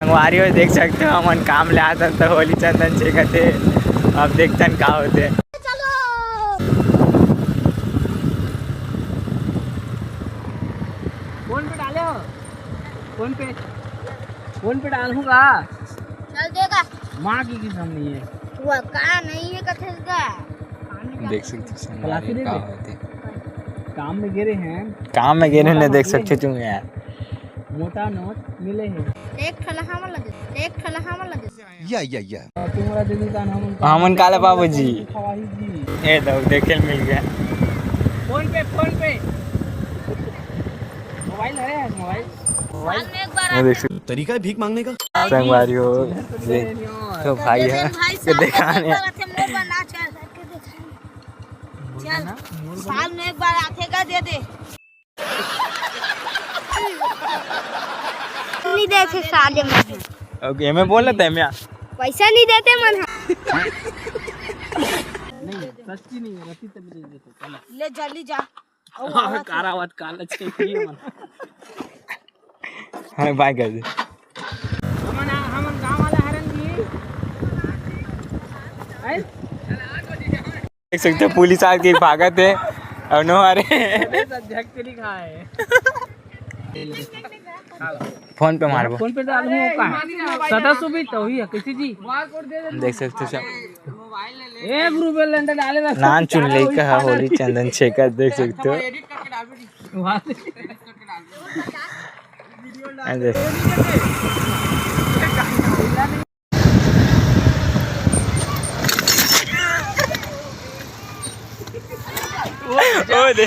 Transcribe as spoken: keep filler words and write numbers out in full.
संगवारी हो, देख सकते हो, हमन काम ले आथन त होली चंदन छेकत हे। अब देखथन का होथे। फोन पे डाले हो? फोन पे, फोन पे डालूंगा। चल देगा। माँ की कसम नहीं है। वो का नहीं है कथे का? देख सकते हो, संगवारी हो, का होथे। काम में गिरे हैं। काम में गिरे ने, देख सकते हो तुम यार। मोटा नोट मिले हैं। एक ठला हमन ला दे, एक ठला हमन ला दे। या, या, या। तुम्हारा दिल का नाम हमन काला बाबू जी। खवाही जी। ए दो, देखे ल मिल गया। फोन पे, फोन पे। मोबाइल है, मोबाइल। साल में एक बार वो देख सकते तरीका है भीख मांगने का। संगवारी हो, ये तो भाई है। भाई ये साहब देखा ने। चल, साल में एक बार आथे का दे दे। नहीं देते साले मन। ओके, मैं बोल लेता है मैं। पैसा नहीं देते मन। नहीं, सच्ची नहीं है, रसीद तो दे देते, चलो। ले जल्दी जा। हाँ, कारावत काला चेक किए मन। हाँ, बाय कर दे। हमन, हमन गांव वाला हरन जी। हैं? देख सकते हो, पुलिस आके भागत हे। और नो, अरे। अरे, सब झक के दिखा है। फोन पे मारबो। फोन पे डालूं का? सदा सुबीत तो ही है, किसी जी? देख सकते हो सब। एक रुपये लेंटर डाले ना। नान चुन लइका ह, होली चंदन छेकत, देख सकते हो। वाह। ए देख। ओ दे।